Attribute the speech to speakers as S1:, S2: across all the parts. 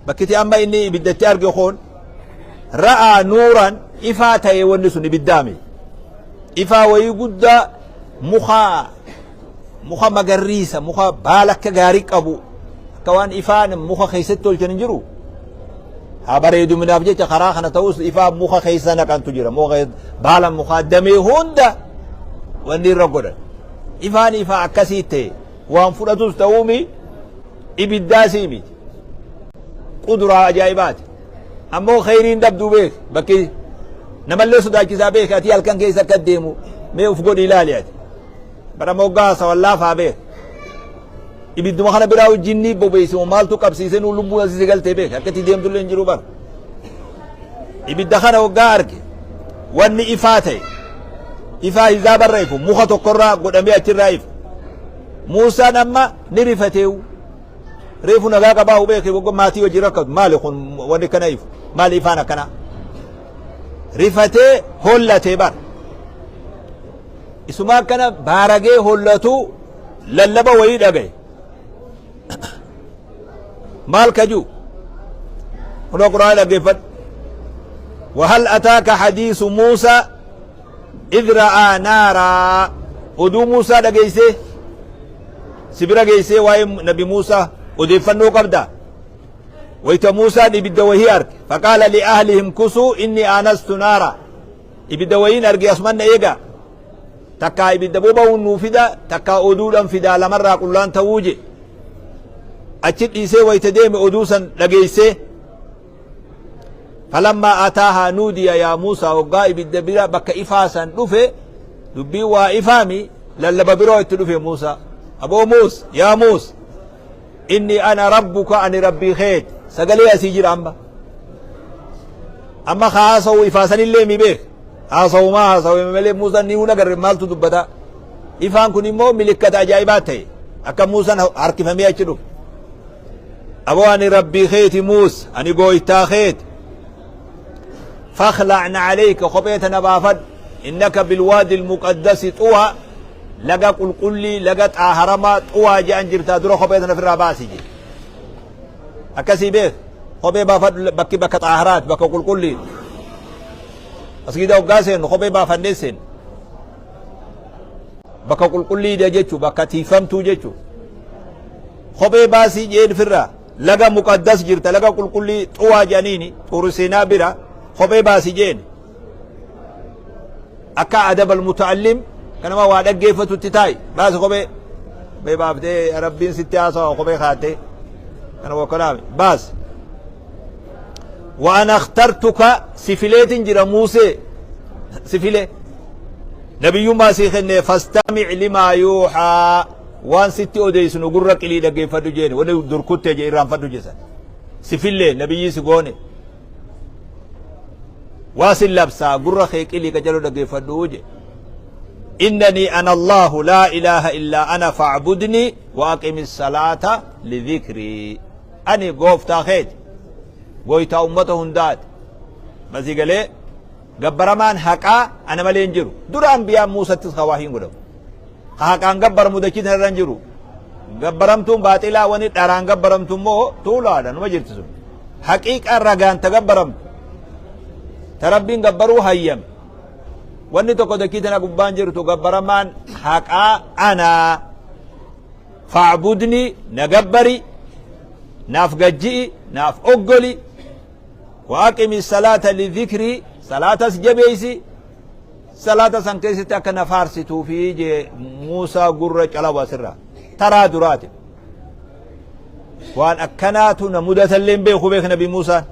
S1: Bakkiti amma inni ibiddatti arge kun ra'aa nuuran ifaa ta'e wanni sun ibiddaami. Ifaa wayii guddaa muka muka magarriisa muka baala akka gaarii qabu akka waan ifaan muka keessatti tolchan hin jiru. Haa bareeduminaaf jecha karaa kana ta'us ifaa muka keessa naqantu jira. Muka baala mukaa damee hunda wanni irra godhan. Ifaan ifaa akkasii ta'e waan fudhatus ta'uumi ibiddaasii miti. Quduraa ajaa'ibaati. Ammoo kheyriin dhabduu beek bakki namallee sodaachisaa beek ati halkan keessa akka deemu mee uf godhi ilaali ati. Bara moggaa haasawan laafaa beek. Ibidduma kana biraa jinnii bobeesse moo maaltu qabsiise nuu lubbuun asii si galtee beek akka itti deemtullee hin jiru bara. Ibidda kana hoggaa arge wanni ifaa ta'e ifaa hizaabarra ifu muka tokkorraa godhamee achirraa ifu. Muusaan amma ni rifateewu. Reefu nagaa qabaa hubee kee goggo maatii wajjin rakkatu maali kun wanni kana ifu maali ifaan akkanaa. Rifatee hollatee bara. Isuma akkana baaragee hollatu lallaba wayii dhagaye. Maal kajuu? Kunoo Qur'aana dhaggeeffadhu. وهل أتاك حديث موسى إذ رأى نارا oduu Muusaa dhageessee si bira geessee waa'ee nabi Muusaa odeeffannoo qabda. Wayta Muusaan ibidda wahii arge faqaala li'ahlihim kusuu inni aanastu naara ibidda wahiin arge asuman na eega takkaa ibidda boba'uun nuu fida takkaa oduudhan fidaa lamarraa qullaan ta'uu je achi dhiisee wayta deeme oduu san dhageessee falammaa ataahaa nuudiya yaa Muusaa hoggaa ibidda bira bakka ifaa san dhufe dubbiin waa ifaami lallaba biroo itti dhufe Muusaa aboo Muus yaa Muus inni ana rabbuka ani rabbii keeti sagalee asii jira amma amma haasa'u ifaa sanillee mi beek haasa'umaa haasa'u malee Muusaan ni huna garre maaltu dubbata ifaan kun immoo milikkata ajaa'ibaa ta'e akka Muusaan harkifamee achi dhufe aboo ani rabbii keeti Muus ani gooytaa keeti fakhla'na alayka kophee tana baafadhu innaka bilwaadi almuqaddasi xuwa laga qulqullii laga xaaharamaa xuwaa je'an jirtaa dura kophee tana ofirraa baasi je akkasii beek kophee baafadhu bakki bakka xaaharaati bakka qulqullii masgiida hoggaa seennu kophee baafannee seennu bakka qulqulliidha jechu bakka tiifamtuu jechu kophee baasii jeen firraa laga muqaddas jirta laga qulqullii xuwaa jedhaniini xuuru seenaa bira kophee baasi jeen akka adab almuta'allim kanama waa dhaggeeffatutti taa'i baasi kophee kophee baaftee rabbiin sitti haasawa kophee kaattee kana wakkalaame baasi wa ana akhtartuka si fileetin jira muusee si file nabiyyummaa sii kenne fastamic limaa yuuxaa waan sitti odeessinu gurra qilii dhaggeeffadhu jeeni wani dur kutte je irraanfadhu jesan si fillee nabiyyii si goone waa sin labsaa gurra kee qilii qajaloo dhaggeeffadhu je innanii ana allahu laa ilaaha illaa ana facbudnii wa aqimi salaata lidhikrii ani gooftaa keeti goytaa ummata hundaati masii galee gabbaramaan haqaa ana malee hin jiru dura ambiyaan muusattis ka waahiin godhamu ka haqaan gabbaramu dachii tanarra hin jiru gabbaramtuun baaxilaa wani dharaan gabbaramtu immoo tuulaadha numa jirti sun haqiiqaan ragaan ta gabbaramtu ta rabbiin gabbaruu hayyame wanni tokko dachii tana gubbaan jirtu gabbaramaan haqaa anaa faacbudni na gabbari naaf gajji'i naaf oggoli wa aqimi salaata lidhikrii salaatas jabeeysi Salaata san keessatti akka na faarsituufi jee Muusaa gurra calawu asirraa. Taraa duraati. Waan akkanaatu na mudatallee hin beeku beek Nabi Muusaan.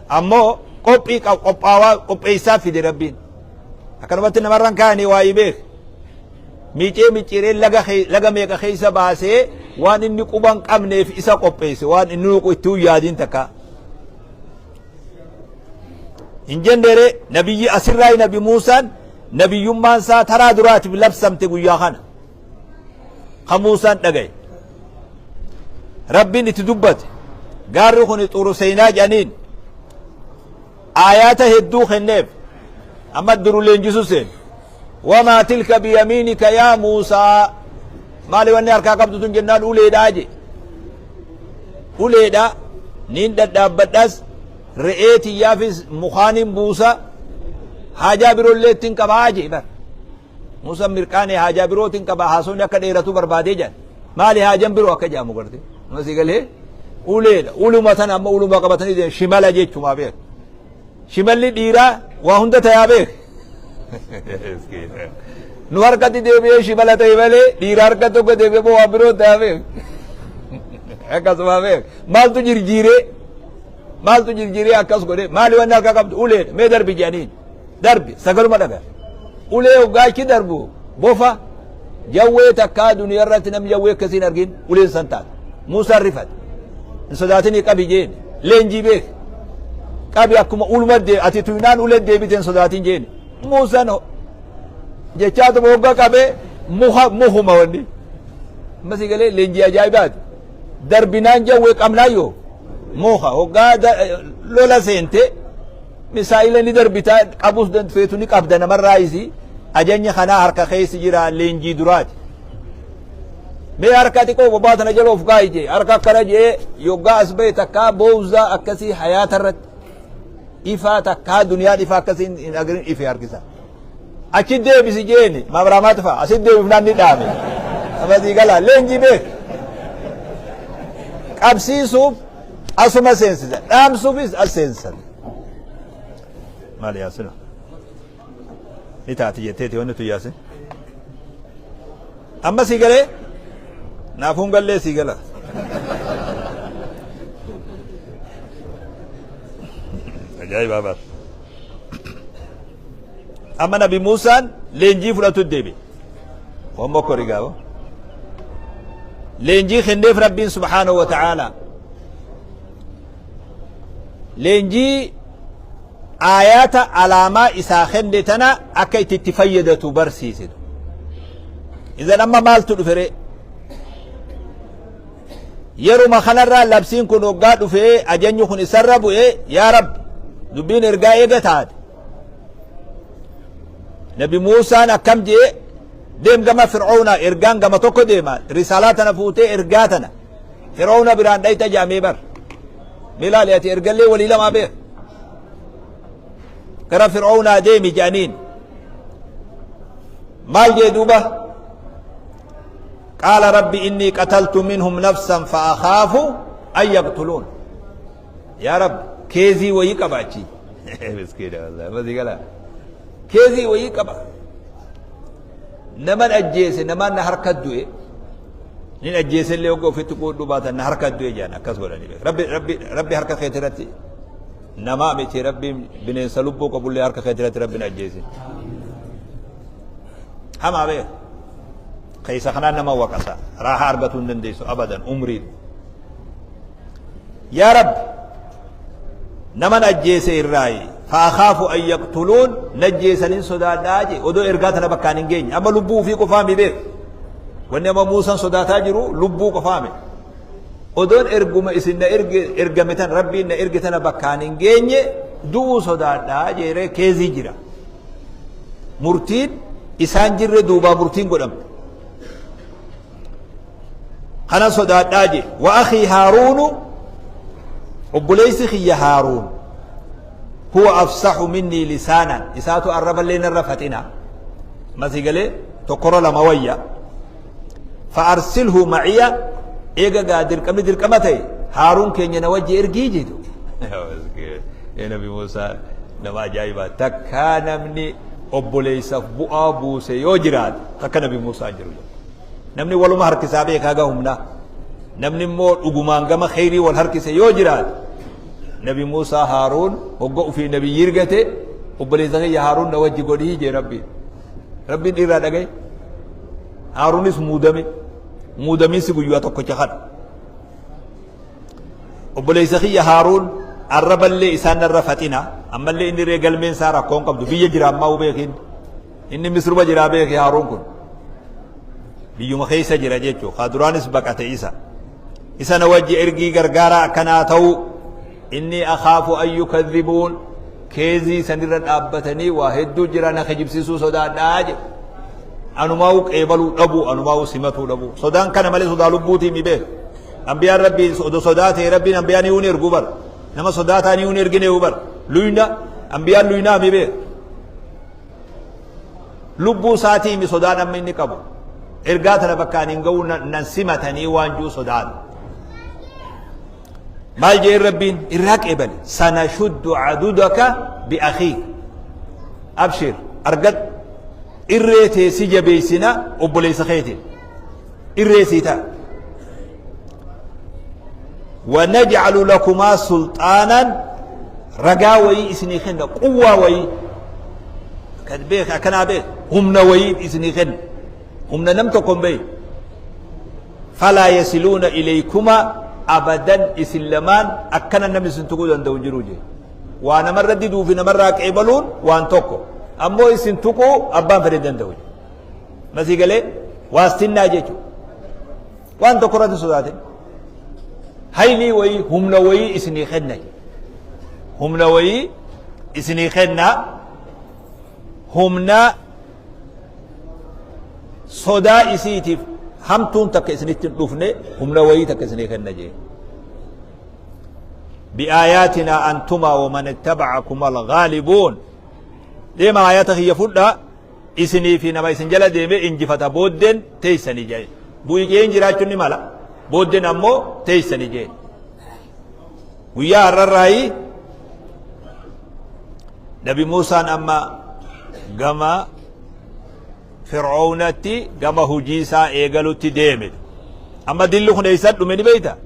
S1: Ammoo qophii qophaawaa qopheessaa fide Rabbiin. Akkanumatti namarran kaa'anii waa'ee beek. Miicee micciiree laga laga meeqa keessa baasee waan inni quba hin qabneef isa qopheesse waan inni itti hin yaadiin takka. Hin jenneere nabiyyi asirraa nabi Muusaan nabiyyummaan isaa taraa duraatiif labsamte guyyaa kana. Ka Muusaan dhagaye. Rabbiin itti dubbate. Gaarri kun xuuru seenaa jedhaniin aayaata hedduu kenneef amma duru leenjisu seen. Wamaa tilka biyamiinika yaa Muusaa maali wanni harkaa qabdu tun jennaan uleedhaa je. Uleedhaa. Niin dhadhaabbadhas, re'ee tiyyaafis mukaanin buusa, haajaa biroollee ittiin qabaa jee bar. Muusaan mirqaane haajaa birootiin qaba, haasofni akka dheeratu barbaadee jedhan. Maali haajan biroo akka jedhamu garte? Amma si galee uleedha. Uluma tana amma uluma qabatanii deeman shimala jechumaa beek. Shimalli dhiiraa waa hunda tayaa beek. Nu harkatti deebi'ee shimala ta'e malee dhiira harka tokko deebi'ee moo waan biroo tayaa beek. Akkasuma beek. Maaltu jirjiiree? Maaltu jirjiiree akkas godhe? Maali wanni harka qabdu? Uleedha. Mee darbi jedhaniin. Darbi sagaluma dhaga. Ulee hoggaa achi darbu bofa jawwee takkaa duniyaa irratti namni jawwee akkasii hin argin uleen san taate. Muusaan rifate. Hin sodaatinii qabi jeen. Leenjii beek. Qabi akkuma uluma ati tuynaan ulee deebite hin sodaatin jeen. Muusaan jechaatuma hogga qabe muka mukuma wanni. Amma si galee leenjii ajaa'ibaati. Darbinaan jawwee qabnaayyoo muka hoggaa lola seente. Misaa'ila ni darbita, qabus feetu ni qabda namarraayisi. Ajanya kanaa harka keessa jira, leenjii duraati. Mee harka xiqqoo bobaa tana jala of kaa'i jee, harka akkana jee yoggaa as bahe takkaa boowzaa akkasii hayaata irratti ifaa takkaa duniyaan ifaa akkasii hin agarin ife harkisa. Achi deebisi jeeni mabraamaatu fa'a asit deebifnaan ni dhaame. Amasii gala leenjii beek. Qabsiisuuf asuma seensisa, dhaamsuufis as seensisan. Maali yaasina? Ni taati jetteeti wanni tun yaasin. Amma sii galee? Naafuun gallee sii gala. Ajaa'ibaa bara. Amma Nabi Muusaan leenjii fudhatu deebi. Waan mokkori gaaba. Leenjii kenneef Rabbiin subhaanahu wa ta'aalaa. Leenjii aayaata alaamaa isaa kenne tana akka itti itti fayyadatu barsiise. Idan amma maaltu dhufe ree? Yeruma kanarraa labsiin kun hoggaa dhufee ajanyi kun isarra bu'ee, yaa Rabbi, dubbiin ergaa eega taate. Nabi Muusaan akkam jee? Deem gama Fir'auna, ergaan gama tokko deema, risaalaa tana fuutee ergaa tana Fir'auna biraan dhayxa jaamee bar. Mee laali ati ergallee walii lamaa beek. Gara Fir'aunaa deemi jedhaniin. Maal jee duuba? Qaala rabbi innii qataltu minhum nafsan fa akhaafu an yaqtuluun. Yaa rabbi, keezii wayii qaba achi. Miskiina wallahi masii gala. Keezii wayii qaba. Naman ajjeese, namaan na harka du'e. Nin ajjeese illee hogga ofitti quudhuu baatan na harka du'e jedhan, akkas godhanii beeku. Rabbi rabbi rabbi harka keetii irratti namaa miti, rabbi bineensa lubbuu qabullee harka keetii irratti rabbi na ajjeese. Hamaa beeku. Keessa kanaan nama waqasa. Raahaa argatuu hin dandeessu abadan umriin. Yaa Rabbi, naman ajjeese irraayi, fa'akaafu an yaqtuluun, najjeesanin sodaadhaa jee odoo ergaa tana bakkaan hin geenye. Amma lubbuu ofii qofaami beek. Wanni amma Muusan sodaataa jiru lubbuu qofaami. Odoon erguma isin na erge ergame tan Rabbiin na erge tana bakkaan hin geenye du'uu sodaadhaa jeeree keezii jira. Murtiin isaan jirre duubaa murtiin godhamte. Kana sodaadhaa jee. Wa akhii Haaruunu, obboleessi kiyya Haaruun, huwa afsahu minnii lisaanan, isaatu arraballee narra faxina. Masii galee tokkorra lama wayya. Fa'arsilhu maciya, eega gaa dirqamni dirqama ta'e Haaruun keenya na wajji ergii jeetu. Ee Nabi Muusaa nama ajaa'ibaa, takkaa namni obboleessaaf bu'aa buuse yoo jiraate takka Nabi Muusaa jiru. Namni waluma harkisaa beekaa haga humnaa. Namni immoo dhugumaan gama kheyrii wal harkise yoo jiraate Nabi Muusaa Haaruun hogga ofii nabiyyi ergate, obboleessa kiyya Haaruun na wajji godhii jee Rabbiin. Rabbiin dhiirraa dhagaye. Haaruunis muudame. Muudamiinsi guyyaa tokkocha kana. Obboleessa kiyya Haaruun arraballee isaan narra faxina. Ammallee inni ree galmeen isaa rakkoon qabdu biyya jira ammaa beekin. Inni Misruma jiraa beeki Haaruun kun. Biyyuma keessa jira jechuudha. Kaa duraanis baqate isa. Isa na wajji ergii gargaaraa akkanaa ta'u, inni akhaafu an yukadhibuun, keezii sanirra dhaabbatanii waa hedduu jira, na kijibsiisuu sodaadhaa jedhe. Anumaa'u qeebaluu dhabuu, anumaa'u simatuu dhabuu. Sodaan kana malee sodaa lubbuutii mi beeku. Ambiyaan Rabbii odoo sodaa ta'e Rabbiin ambiyaa ni erguu bar. Nama sodaataa ni ergine bar. Luyna ambiyaan luynaa mi beeka. Lubbuu isaatii mi sodaan amma inni qabu. Ergaa tana bakkaan hin ga'uu nan simatanii waan jiru sodaata. Maal jeen Rabbiin irraa qeebale. Sanashuddu cadudaka bi'akhiik. Abshir argadhu. Irree tee si jabeessina obboleessa keetiin. Irree sii ta'a. Wanajcalu lakumaa sulxaanan ragaa wayii isinii kenna quwwaa wayii kan beek akkanaa beek humna wayii isinii kenna humna nam tokko hin beeku falaa yasiluuna ilaykumaa abadan isin lamaan akkana namni isin tuquu danda'u hin jiru jee waa namarra diduu fi namarraa qeebaluun waan tokko ammoo isin tuquu abbaan fedhe danda'u jee masii galee waastinnaa jechuudha waan tokko irratti sodaatin haylii wayii humna wayii isinii kenna humna wayii isinii kenna humna sodaa isiitiif hamtuun takka isinitti hin dhufne humna wayii takka isinii kenna jee bi'aayaatinaa antumaa waman ittaba'akum alghaalibuun deema aayata kiyya fudhaa isinii fi nama isin jala deeme injifata booddeen teessanii jee bu'ii jiraachuun ni mala booddeen ammoo teessanii jee guyyaa har'arraayii Nabi Muusaan amma gama Fir'oownatti gama hujii isaa eegalutti deeme. Amma dilli kun eessa dhume ni beekta?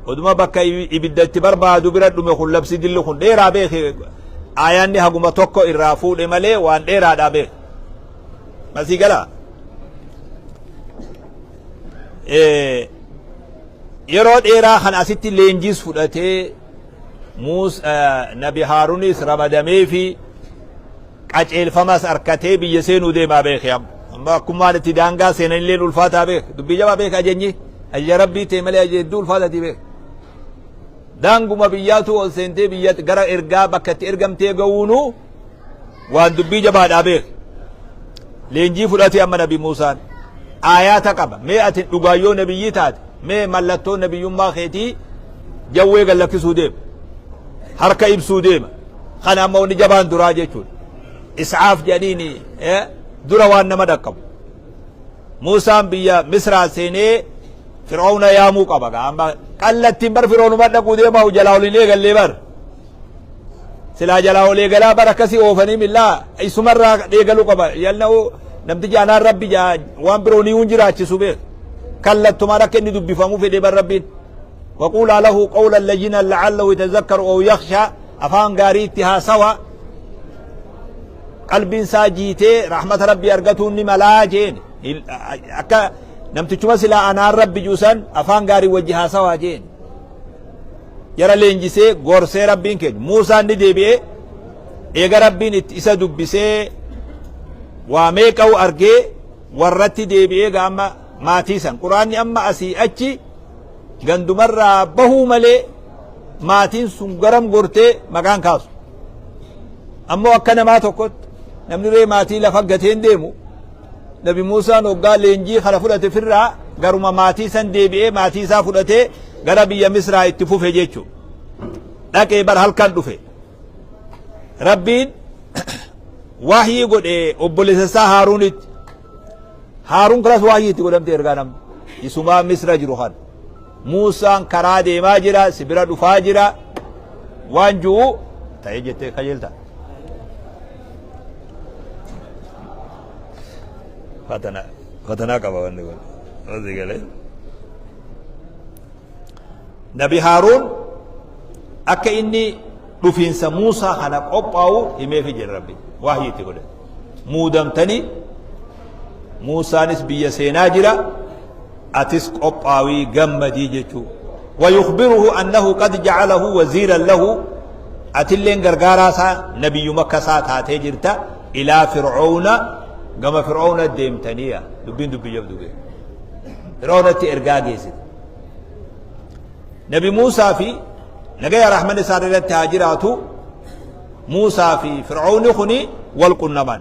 S1: Oduma bakka ibidda itti barbaadu bira dhume kun labsi dilli kun dheeraa beeke aayaanni haguma tokko irraa fuudhe malee waan dheeraadhaa beeke. Masii galaa? Yeroo dheeraa kan asitti leenjiis fudhatee Muus Nabi Haarunis ramadamee fi qaceelfamas arkatee biyya seenuu deemaa beeke amma. Amma akkumaan itti daangaa seenanillee ulfaataa beeke. Dubbii jabaa beeke ajajni. Ajaja Rabbii ta'e malee ajaja hedduu ulfaatatii beeke. Daanguma biyyaatu ol seentee biyya gara ergaa bakka itti ergamtee ga'uunu waan dubbii jabaadhaa beeke. Leenjii fudhatee amma Nabi Muusaan aayaata qaba. Mee ati dhugaayyoo nabiyyii taate mee mallattoo nabiyyummaa keetii jawwee gad lakkisuu deema. Harka ibsuu deema. Kana amma wanni jabaan duraa jechuudha. Is'aaf jedhaniini dura waan nama dhaqqabu. Muusaan biyya Misraa seenee Fir'aawna yaamuu qaba. Amma qallattiin bar Fir'aawnuma dhaquu deema jalaa ol hin eegallee bar. Silaa jalaa ol eegalaa bar akkasii oofanii millaa isumarraa eegaluu qaba. Yalna namtichi anaan rabbi waan biroo ni hin jiraachisu beek. Kallattumaan akka inni dubbifamuu fedhee bar rabbiin. Waquulaa lahu qawlan layyinan la'allahu yatazakkaru aw yakhsha afaan gaarii itti haasawa qalbiin isaa jiitee rahmata rabbii argatuun ni malaa jeen akka namtichuma silaa anaan rabbi juusan afaan gaarii wajji haasawaa jeen jara leenjisee gorsee rabbiin keenya Muusaan ni deebi'ee eega rabbiin itti isa dubbisee waa meeqa'u argee warratti deebi'ee ga amma maatii san quraanni amma asii achi gandumarraa bahuu malee maatiin sun garam gortee maqaan kaasu. Ammoo akka namaa tokkotti namni ree maatii lafa gateen deemu Nabi Muusaan hoggaa leenjii kana fudhate firraa garuma maatii san deebi'ee maatii isaa fudhatee gara biyya Misraa itti fufe jechuudha. Dhaqee bar halkan dhufe. Rabbiin wahyii godhe obboleessa isaa Haaruunitti. Haaruun kanas wahyii itti godhamte ergaa namni. Isumaa Misra jiru kan. Muusaan karaa deemaa jira, si bira dhufaa jira. Waan ju'u ta'ee jettee kajeelta. Fatana fatanaa qaba wanni kun. Wanti galee. Nabi Haaruun akka inni dhufiinsa Muusaa kana qophaa'u himeefi jira Rabbi. Wahyii itti godhe. Muudamtanii Muusaanis biyya seenaa jira. Atis qophaawii gammadii jechuu. Wayukbiruhu annahu qad ja'alahu waziiran lahu atilleen gargaaraa isaa nabiyyuma akka isaa taatee jirta ilaa fir'oona gama fir'oona deemtaniya dubbiin dubbii jabdu gee. Fir'oonatti ergaa geessite. Nabi Muusaa fi nagaya rahmanni isaan irratti haa jiraatu Muusaa fi Fir'oonni kuni wal qunnaman.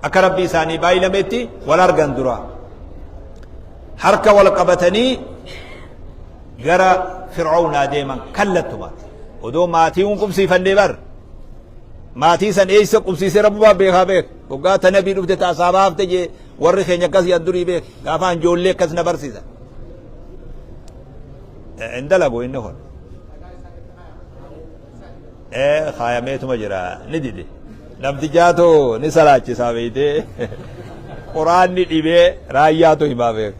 S1: Akka Rabbi isaanii baay'ilametti wal argan dura. Harka wal qabatanii Gara Fir'aawnaa deeman kallattuma. Odoo maatii hun qubsiifannee bar. Maatii san eessa qubsiisee rabbumaa beekaa beek. Hoggaa ta nabii dhufte ta asaabaa hafte jee warri keenya akkas yan durii beek. Gaafa ijoollee akkas na barsiisa. Hin dalagu inni kun. Ee kaayameetuma jira ni dide. Namtichaatu ni salaachisaa beeytee. Quraanni dhibee raayyaatu himaa beek.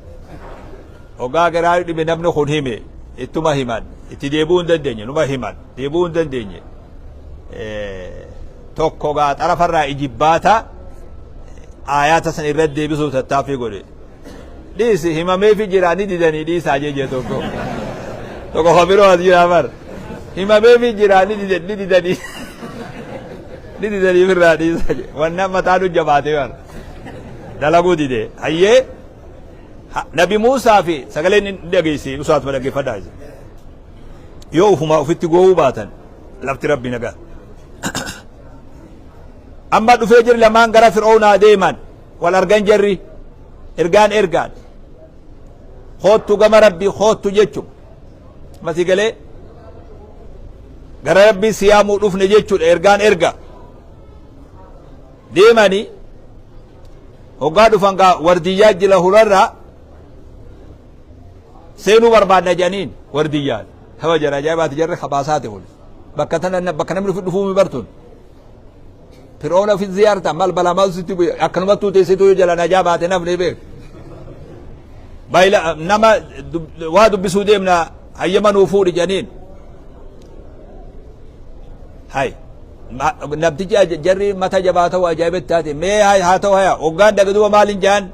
S1: Hoggaa garaa dhibe namni kun hime ittuma himan itti deebi'uu hin dandeenye numa himan deebi'uu hin dandeenye. Tokko gaa xarafarraa ijibbaata aayaata san irratti deebisuuf tattaaffii godhe. Dhiisi himameefi jira ni didanii dhiisaa jee tokko. Tokko kan biroo as jira bar. Himameefi jira ni didan ni didanii. Ni didanii firraa dhiisaa jee. Wanna mataa nu jabaatee bar. Dalaguu dide. Hayyee Nabi Muusaa fi sagaleen ni dhageessi usaatuma dhaggeeffadhaa isin. Yoo ufumaa ufitti goowuu baatan lafti rabbi nagaa. Amma dhufee jiri lamaan gara Fir'oownaa deeman. Wal argan jarri ergaan ergaan koottu gama rabbii koottu jechu masi galee gara rabbii siyaamuu dhufne jechuudha ergaan erga deemani hoggaa dhufan gaa wardiyyaa jila hularraa seenuu barbaadna jedhaniin wardiyyaan hawa jara ajaa'ibaati jarri habaasaati kun bakka tana bakka namni dhufuu mi bartun Fir'oona ofi ziyaarta maal balaa maal sitti bu'e akkanumattuu teessituu yoo jala najaa baate nafni beek. Baay'ila nama waa dubbisuu deemna hayyama nuu fuudhi jedhaniin. Hay namtichi jarri mata jabaa ta'u ajaa'ibatti taate mee haa ta'u haya hoggaan dhabe duuba maal hin jaan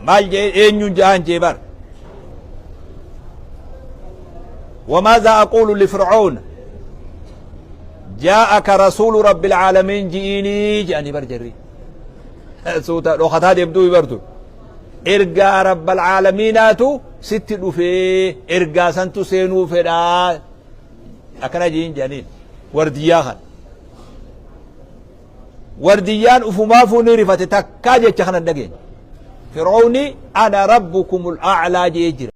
S1: maal jee eenyuun jaan jee bar. وماذا أقول لفرعون جاءك رسول رب العالمين جئيني جاني برجري سوتا لو خطا ديبدو يبرتو إرقى رب العالميناتو ست دفي إرقى سنتو سينو فدا أكنا جين جانين وردياخا ورديان أفمافو نرفت تكا جيتش خنا الدقين فرعوني أنا ربكم الأعلى جيجر.